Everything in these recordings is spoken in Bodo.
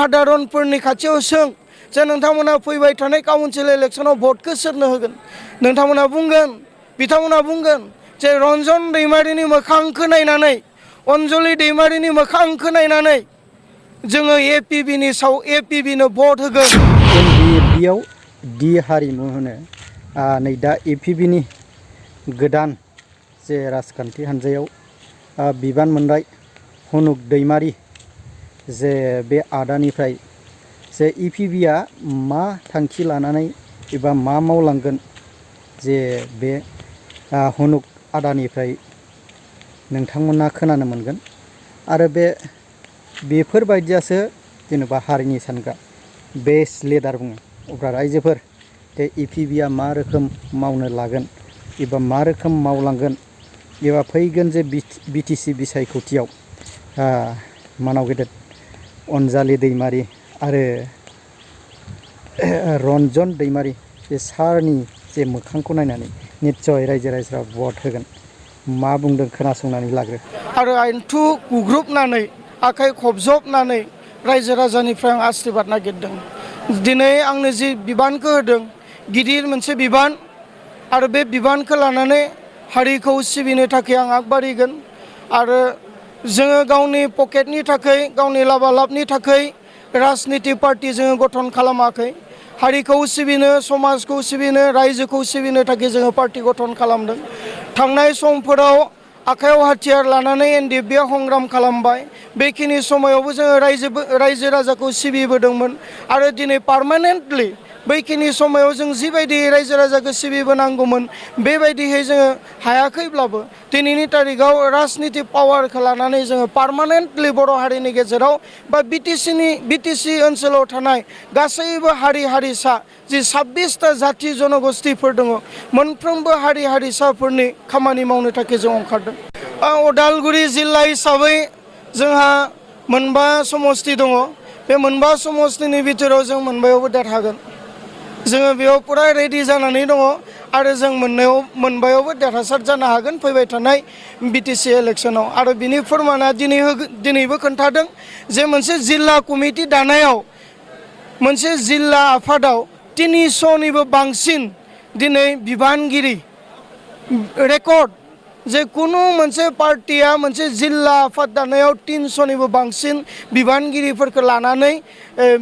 जनहादारनफोरनि खाथियाव सों जे नोंथांमोना फैबाय थानाय काउन्सिल इलेक्शनाव भटखौ सोरनो होगोन नोंथांमोना बुंगोन बिथांमोना बुंगोन जे रन्जन दैमारिनि मोखांखौ नायनानै अनजलि दैमारिनि मोखांखौ नायनानै जोङो APBनो भट होगोन। बेयाव दि हारिमु होनो नै दा APBनि गोदान जे राजखान्थि हान्जायाव बिबान मोननाय हनुक दैमारि जे बे आदानिफ्राय जे APBआ मा थांखि लानानै एबा मा मावलांगोन जे बे हनुक आदानिफ्राय नोंथांमोना खोनानो मोनगोन आरो बेफोरबायदियासो जेनेबा हारिनि सानग्रा बेस्ट लिडार बुङो। अब्ला रायजोफोर बे APBआ मा रोखोम मावनो लागोन एबा मा रोखोम मावलांगोन एबा फैगोन जे BTC बिसायख'थियाव मानाव गेदेर अनजालि दैमारि आरो रन्जन दैमारि बे सारनि जे मोखांखौ नायनानै निस्सय रायजो राजाफ्रा भट होगोन। मा बुंदों खोनासंनानै लाग्रो। आरो आइनथु गुग्रुबनानै आखाइ खबजबनानै रायजो राजानिफ्राय आं आशीर्बाद नागिरदों। दिनै आंनो जि बिबानखौ होदों गिदिर मोनसे बिबान आरो बे बिबानखौ लानानै हारिखौ सिबिनो थाखाय आं आगबारिगोन आरो जोङो गावनि पकेटनि थाखाय गावनि लाबालाबनि थाखाय राजनिति पार्टि जोङो गठन खालामाखै। हारिखौ सिबिनो समाजखौ सिबिनो रायजोखौ सिबिनो थाखाय जोङो पार्टि गठन खालामदों। थांनाय समफोराव आखायाव हाथियार लानानै NDFBआ संग्राम खालामबाय। बेखिनि समायावबो जोङो रायजो राजाखौ सिबिबोदोंमोन आरो दिनै पार्मानेन्टलि बैखिनि समायाव जों जिबायदि रायजो राजाखौ सिबिबोनांगौमोन बेबायदिहै जोङो हायाखैब्लाबो दिनैनि तारिखाव राजनिति पावारखौ लानानै जोङो पार्मानेन्टलि बर' हारिनि गेजेराव बा BTC ओनसोलाव थानाय गासैबो हारि हारिसा जि 26टा जाति जनगोष्ठीफोर दङ मोनफ्रोमबो हारि हारिसाफोरनि खामानि मावनो थाखाय जों ओंखारदों। उदालगुरि जिल्ला हिसाबै जोंहा मोनबा समस्ति दङ। बे मोनबा समस्तिनि बिथोराव जों मोनबायावबो देरहागोन। जोङो बेयाव पुरा रेडि जानानै दङ आरो जों मोनबायावबो देरहासार जानो हागोन फैबाय थानाय BTC इलेक्शनाव। आरो बिनि फोरमाना दिनैबो खोन्थादों जे मोनसे जिल्ला कमिटि दानायाव मोनसे जिल्ला आफादाव 300निबो बांसिन दिनै बिबानगिरि रेकर्ड जे कुनु मोनसे पार्टिया मोनसे जिल्ला आफाद दानायाव 300निबो बांसिन बिबानगिरिफोरखौ लानानै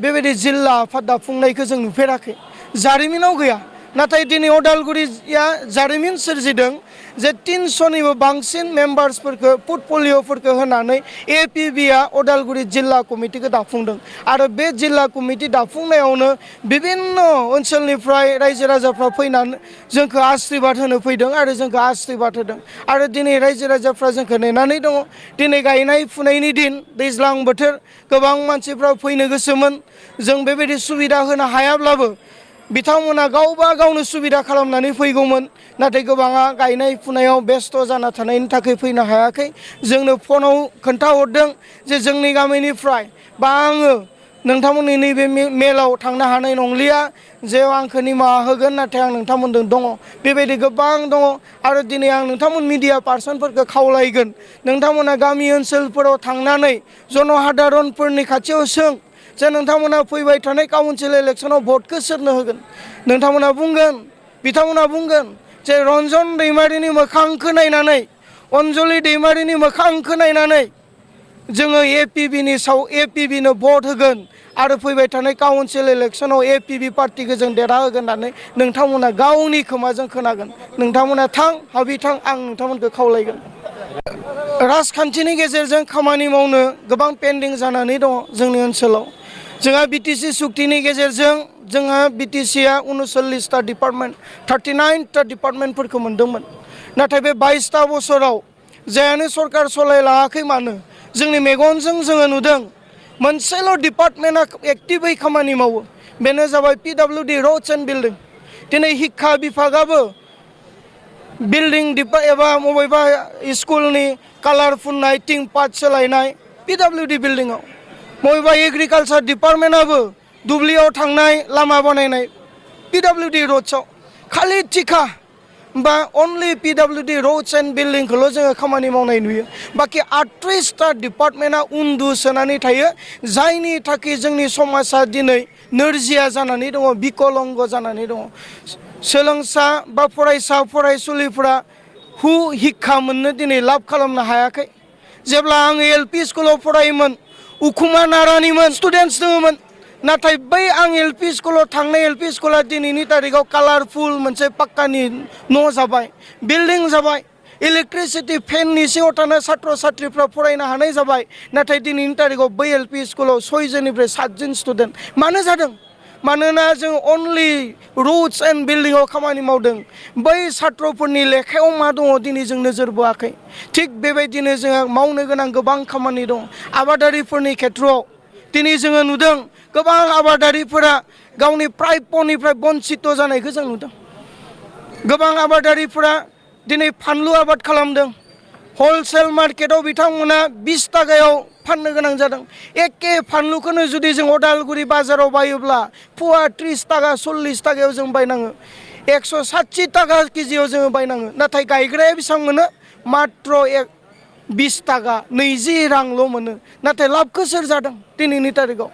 बेबायदि जिल्ला आफाद दाफुंनायखौ जों नुफेराखै। जारिमिनाव गैया। नाथाय दिनै उदालगुरिया जारिमिन सोरजिदों जे 300निबो बांसिन मेम्बार्सफोरखौ पर्टफलिय'फोरखौ होनानै APBआ उदालगुरि जिल्ला कमिटिखौ दाफुंदों आरो बे जिल्ला कमिटि दाफुंनायावनो बिभिन्न ओनसोलनिफ्राय रायजो राजाफ्रा फैनानै जोंखौ आशीर्बाद होनो फैदों आरो जोंखौ आशीर्बाद होदों आरो दिनै रायजो राजाफ्रा जोंखौ नेनानै दङ। दिनै गायनाय फुनायनि दिन दैज्लां बोथोर गोबां मानसिफ्रा फैनो गोसोमोन। जों बेबायदि सुबिदा होनो हायाब्लाबो बिथांमोना गावबा गावनो सुबिदा खालामनानै फैगौमोन। नाथाय गोबाङा गायनाय फुनायाव बेस्थ' जाना थानायनि थाखाय फैनो हायाखै। जोंनो फनाव खोन्थाहरदों जे जोंनि गामिनिफ्राय बा आङो नोंथांमोननि नैबे मेलाव थांनो हानाय नंलिया जे आंखौ निमाहा होगोन नाथाय आं नोंथांमोनजों दङ। बेबायदि गोबां दङ आरो दिनै आं नोंथांमोन मिडिया पार्सनफोरखौ खावलायगोन नोंथांमोना गामि ओनसोलफोराव थांनानै जनहादारनफोरनि खाथियाव सों जे नोंथांमोना फैबाय थानाय काउन्सिल इलेक्शनाव भटखौ सोरनो होगोन नोंथांमोना बुंगोन बिथांमोना बुंगोन जे रन्जन दैमारिनि मोखांखौ नायनानै अनजलि दैमारिनि मोखांखौ नायनानै जोङो APBनो भट होगोन आरो फैबाय थानाय काउन्सिल इलेक्शनाव APB पार्टिखौ जों देरहाहोगोन होननानै नोंथांमोना गावनि खोमाजों खोनागोन। नोंथांमोना थां हाबि थां आं नोंथांमोनखौ खावलायगोन। राजखान्थिनि गेजेरजों खामानि मावनो गोबां पेन्डिं जानानै दङ जोंनि ओनसोलाव। जोंहा BTC सुक्तिनि गेजेरजों जोंहा BTCआ 39टा डिपार्टमेन्ट 39टा डिपार्टमेन्टफोरखौ मोन्दोंमोन। नाथाय बे 22टा बोसोराव जायानो सरकार सलायलाङाखै मानो जोंनि मेगनजों जोङो नुदों मोनसेल' डिपार्टमेन्टआ एक्टिभै खामानि मावो बेनो जाबाय PWD र'ड्स एन्ड बिल्डिं। दिनै शिक्षा बिभागाबो बिल्डिं एबा बबेबा स्कुलनि कालार फुननाय थिं पात सोलायनाय PWD बिल्डिंआव बबेबा एग्रिकालसार डिपार्टमेन्टआबो दुब्लियाव थांनाय लामा बानायनाय PWD र'ड्सआव खालि थिखा बा अनलि पिडब्लिउडि रोड्स एन्ड बिल्डिंखौल' जोङो खामानि मावनाय नुयो बाखि 38टा डिपार्टमेन्टआ उन्दुसोनानै थायो जायनि थाखाय जोंनि समाजा दिनै नोरजिया जानानै दङ बिकलंग जानानै दङ सोलोंसा बा फरायसा फरायसुलिफोरा हिक्षा मोननो दिनै लाब खालामनो हायाखै जेब्ला आं एलपि स्कुलाव फरायोमोन उखुमा नारानिमोन स्टुडेन्टस दङमोन नाथाय बै आं एलपि स्कुलाव थांनाय एलपि स्कुला दिनैनि तारिखाव कालारफुल मोनसे पाक्कानि न' जाबाय बिल्डिं जाबाय इलेक्ट्रिसिटि फेननि सिङाव थानाय छात्र छात्रीफ्रा फरायनो हानाय जाबाय नाथाय दिनैनि तारिखाव बै एलपि स्कुलाव 6 जननिफ्राय 7 जन स्टुडेन्ट मानो जादों मानोना जों अनलि रोड्स एन्ड बिल्डिंआव खामानि मावदों बै छात्रफोरनि लेखायाव मा दङ दिनै जों नोजोर बोआखै थिग बेबायदिनो जोङो मावनो गोनां गोबां खामानि दं आबादारिफोरनि खेथ्रआव दिनै जोङो नुदों गोबां आबादारिफोरा गावनि प्राप्यनिफ्राय बन्चित जानायखौ जों नुदों गोबां आबादारिफोरा दिनै फानलु आबाद खालामदों हलसेल मार्केटाव बिथांमोना 20 टाकायाव फाननो गोनां जादों एखे फानलुखौनो जुदि जों अदालगुरि बाजाराव बायोब्ला फुवा 30 टाका 40 टाकायाव जों बायनाङो 160 टाका केजियाव जोङो बायनाङो नाथाय गायग्राया बेसेबां मोनो मात्र 20 टाका 20 रांल' मोनो नाथाय लाबखौ सोर जादों दिनैनि तारिखाव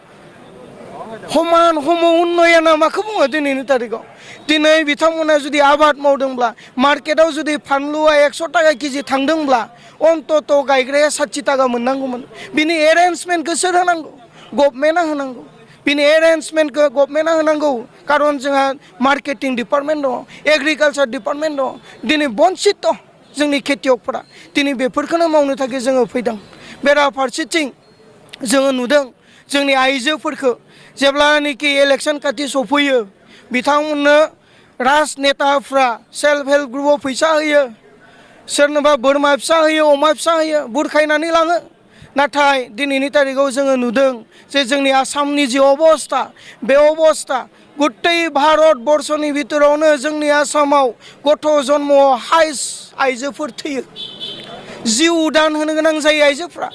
समान सम उन्नयना माखौ बुङो दिनैनि तारिखाव दिनै बिथांमोना जुदि आबाद मावदोंब्ला मार्केटाव जुदि फानलुआ 100 टाका केजि थांदोंब्ला अन्तत गायग्राया 60 टाका मोननांगौमोन बिनि एरेन्जमेन्टखौ सोर होनांगौ गभर्नमेन्टआ होनांगौ बिनि एरेन्जमेन्टखौ गभर्नमेन्टआ होनांगौ कारन जोंहा मार्केटिं डिपार्टमेन्ट दङ एग्रिकालचार डिपार्टमेन्ट दङ दिनै बन्चित जोंनि खेतियकफोरा दिनै बेफोरखौनो मावनो थाखाय जोङो फैदों बेराफारसेथिं जोङो नुदों जोंनि आइजोफोरखौ जेब्लानोखि इलेक्सन खाथि सफैयो बिथांमोननो राजनेताफ्रा सेल्फ हेल्प ग्रुपआव फैसा होयो सोरनोबा बोरमा फिसा होयो अमा फिसा होयो बुरखायनानै लाङो नाथाय दिनैनि तारिखाव जोङो नुदों जे जोंनि आसामनि जि अबस्था बे अबस्था गत्तै भारत बर्षनि भितरावनो जोंनि आसामाव गथ' जन्मआव हाइस्ट आइजोफोर थैयो जिउ दान होनो गोनां जायो आइजोफ्रा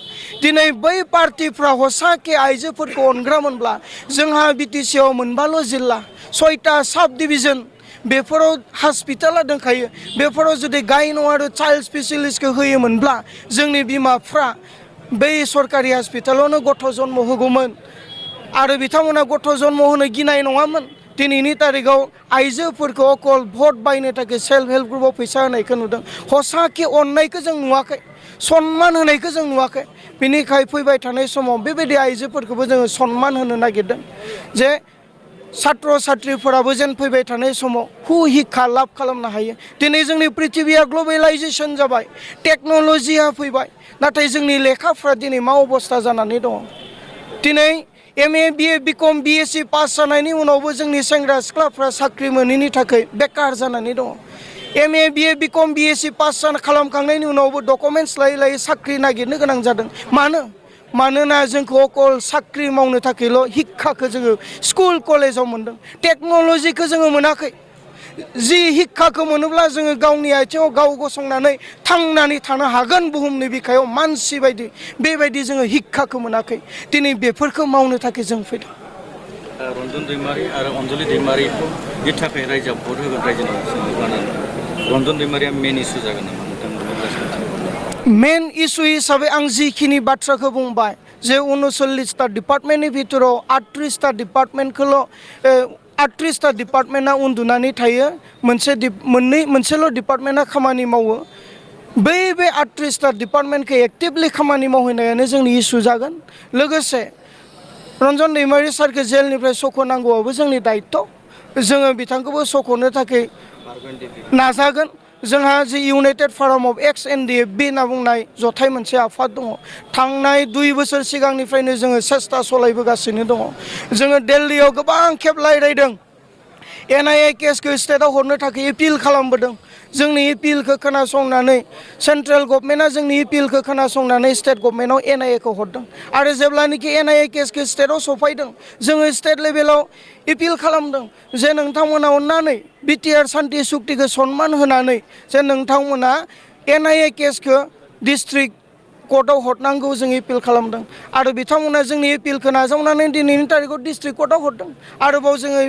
दिनै बै पार्टिफ्रा हसाके आइजोफोरखौ अनग्रामोनब्ला जोंहा बिटिसिआव मोनबाल' जिल्ला 6टा साब डिभिजन बेफोराव हस्पिटाला दंखायो बेफोराव जुदि गायन' आरो चाइल्ड स्पेसियलिस्टखौ होयोमोनब्ला जोंनि बिमाफ्रा बै सरकारि हस्पिटालावनो गथ' जन्म होगौमोन आरो बिथांमोना गथ' जन्म होनो गिनाय नङामोन दिनैनि तारिखाव आइजोफोरखौ अकल भट बायनो थाखाय सेल्फ हेल्प ग्रुपआव फैसा होनायखौ नुदों हसाके अननायखौ जों नुवाखै सन्मान होनायखौ जों नुवाखै बेनिखाय फैबाय थानाय समाव बेबायदि आइजोफोरखौबो जोङो सन्मान होनो नागिरदों जे छात्र छात्रीफोराबो जेन फैबाय थानाय समाव हिक्षा लाभ खालामनो हायो दिनै जोंनि पृथिबिया ग्लबेलाइजेसन जाबाय टेक्न'लजिया फैबाय नाथाय जोंनि लेखाफ्रा दिनै मा अबस्था जानानै दङ दिनै MA BA BCom BSc pass जानायनि उनावबो जोंनि सेंग्रा सिख्लाफ्रा साख्रि मोनैनि थाखाय बेकार जानानै दङ MA BA BCom BSc pass खालामखांनायनि उनावबो डकुमेन्टस लायै लायै साख्रि नागिरनो गोनां जादों मानोना जोंखौ अकल साख्रि मावनो थाखायल' हिक्षाखौ जोङो स्कुल कलेजाव मोनदों टेक्न'लजिखौ जोङो मोनाखै जि हिक्षाखौ मोनोब्ला जोङो गावनि आथिङाव गाव गसंनानै थांनानै थानो हागोन बुहुमनि बिखायाव मानसि बायदि बेबायदि जोङो हिक्षाखौ मोनाखै दिनै बेफोरखौ मावनो थाखाय जों फैदों रन्जन दैमारि आरो अनजलि दैमारिनि थाखाय रायजोआव भट होगोन रायजोनाव रन्जन दैमारिया मेन इस्यु जागोन नामा मेन इस्यु हिसाबै आं जिखिनि बाथ्राखौ बुंबाय जे 39टा डिपार्टमेन्टनि भितराव 38टा डिपार्टमेन्टखौल' 38टा डिपार्टमेन्टआ उन्दुनानै थायो मोनसेल' डिपार्टमेन्टआ खामानि मावो बे 38टा डिपार्टमेन्टखौ एक्टिभलि खामानि मावहैनायानो जोंनि इस्यु जागोन लोगोसे रन्जन दैमारि सारखौ जेलनिफ्राय सख'नांगौआबो जोंनि दायित्व जोङो बिथांखौबो सख'नो थाखाय नाजागोन जोंहा जि इउनाइटेड फराम अफ एक्स NDFB होनना बुंनाय जथाय मोनसे आफाद दङ थांनाय 2 बोसोर सिगांनिफ्रायनो जोङो सेस्था सलायबोगासिनो दङ जोङो दिल्लीयाव गोबां खेब रायज्लायदों NIA केसखौ स्टेटआव हरनो थाखाय एपिल खालामबोदों जोंनि एपिलखौ खोनासंनानै सेन्ट्रेल गभर्नमेन्टआ जोंनि एपिलखौ खोनासंनानै स्टेट गभर्नमेन्टआव NIA खौ हरदों आरो जेब्लानोखि NIA केसखौ स्टेटआव सफायदों जोङो स्टेट लेभेलाव एपिल खालामदों जे नोंथांमोना अननानै BTR सान्ति सुक्तिखौ सन्मान होनानै जे नोंथांमोना NIA केसखौ डिस्ट्रिक्ट कर्टआव हरनांगौ जों एपिल खालामदों आरो बिथांमोना जोंनि एपिलखौ नाजावनानै दिनैनि तारिखआव डिस्ट्रिक्ट कर्टआव हरदों आरोबाव जोङो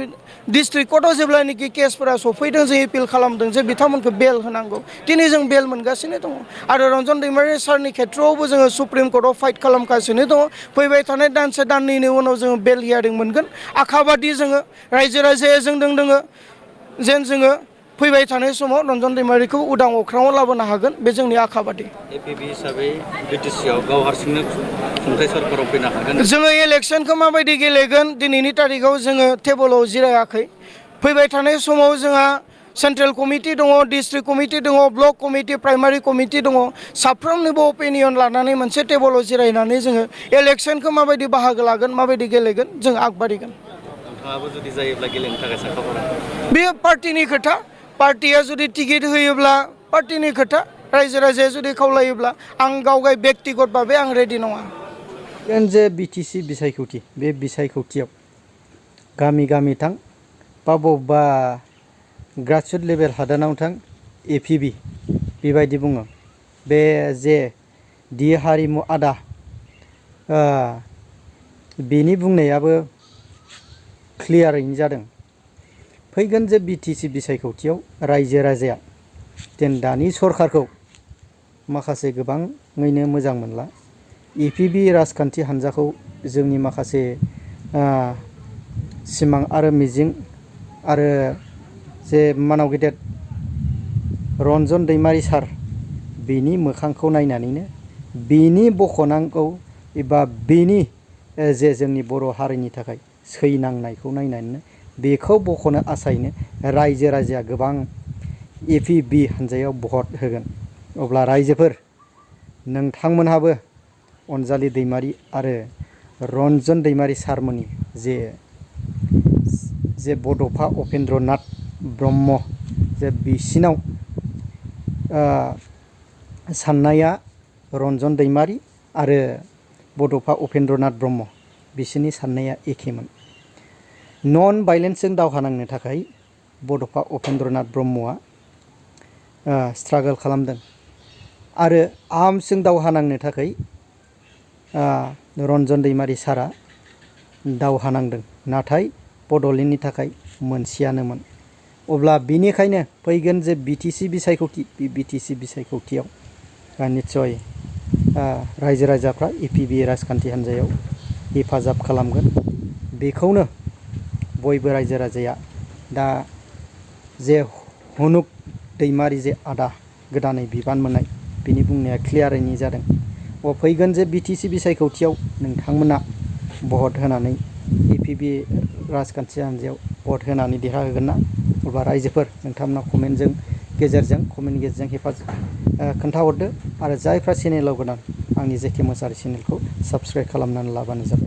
डिस्ट्रिक्ट कर्टआव जेब्लानोखि केसफोरा सफैदों जों एपिल खालामदों जे बिथांमोनखौ बेल होनांगौ दिनै जों बेल मोनगासिनो दङ आरो रन्जन दैमारि सारनि खेथ्रआवबो जोङो सुप्रिम कर्टआव फाइट खालामगासिनो दङ फैबाय थानाय दानसे दाननैनि उनाव जोङो बेल हियारिं मोनगोन आखाबादि जोङो रायजो राजाया जोंदों दोङो जेन जोङो फैबाय थानाय समाव रन्जन दैमारिखौ उदां अख्राङाव लाबोनो हागोन बे जोंनि आखाबादि एपिबि हिसाबै बिटिसिआव गाव हारसिंनो खुंथाय सरकाराव फैनो हागोन जोङो इलेक्सनखौ माबायदि गेलेगोन दिनैनि तारिखआव जोङो टेबोलाव जिरायाखै फैबाय थानाय समाव जोंहा सेन्ट्रेल कमिटि दङ डिस्ट्रिक्ट कमिटि दङ ब्लक कमिटि प्राइमारि कमिटि दङ साफ्रोमनिबो अपिनियन लानानै मोनसे टेबोलाव जिरायनानै जोङो इलेक्सनखौ माबायदि बाहागो लागोन माबायदि गेलेगोन जों आगबारिगोन नोंथाङाबो जुदि जायोब्ला गेलेनो थाखाय साखाफारा बेयो पार्टिनि खोथा पार्टिया जुदि टिकेट होयोब्ला पार्टिनि खोथा रायजो राजाया जुदि खावलायोब्ला आं गावगाय बेक्तिगत भाबै आं रेडि नङा जे बिटिसि बिसायख'थि बे बिसायख'थियाव गामि गामि थां बा बबेबा ग्रासरुट लेभेल हादानाव थां एपिबि बेबायदि बुङो बे जे दि हारिमु आदा बेनि बुंनायाबो क्लियारैनो जादों फैगोन जे बिटिसि बिसायख'थियाव रायजो राजाया जेन दानि सरखारखौ माखासे गोबाङैनो मोजां मोनला एपिबि राजखान्थि हान्जाखौ जोंनि माखासे सिमां आरो मिजिं आरो जे मानाव गेदेर रन्जन दैमारि सार बेनि मोखांखौ नायनानैनो बेनि बख'नांगौ एबा बेनि जे जोंनि बर' हारिनि थाखाय सैनांनायखौ नायनानैनो बेखौ बख'नो आसायैनो रायजो राजाया गोबां एपिबि हान्जायाव भट होगोन अब्ला रायजोफोर नोंथांमोनहाबो अनजालि दैमारि आरो रन्जन दैमारि सारमोननि जे बड'फा उपेन्द्रनाथ ब्रह्म जे बिसिनाव साननाया रन्जन दैमारि आरो बड'फा उपेन्द्रनाथ ब्रह्म बिसोरनि साननाया एखेमोन नन भाइलेन्सजों दावहा नांनो थाखाय बड'फा उपेन्द्रनाथ ब्रह्मआ स्ट्रागोल खालामदों आरो आर्मसजों दावहा नांनो थाखाय रन्जन दैमारि सारा दावहा नांदों नाथाय बड'लेण्डनि थाखाय मोनसेयानोमोन अब्ला बिनिखायनो फैगोन जे बिटिसि बिसायख'थि बे बिटिसि बिसायख'थियाव निस्सय रायजो राजाफ्रा एपिबि राजखान्थि हान्जायाव हेफाजाब खालामगोन बेखौनो बयबो रायजो राजाया दा जे हनुक दैमारि जे आदा गोदानै बिबान मोननाय बिनि बुंनाया क्लियारैनो जादों फैगोन जे बिटिसि बिसायख'थियाव नोंथांमोना भट होनानै एपिबि राजखान्थि हान्जायाव भट होनानै देरहाहोगोन ना अब्ला रायजोफोर नोंथांमोना कमेन्टनि गेजेरजों हेफाजाब खोन्थाहरदो आरो जायफ्रा चेनेलाव गोदान आंनि जेके मोसाहारि चेनेलखौ साबस्क्राइब खालामनानै लाबानो जाबाय।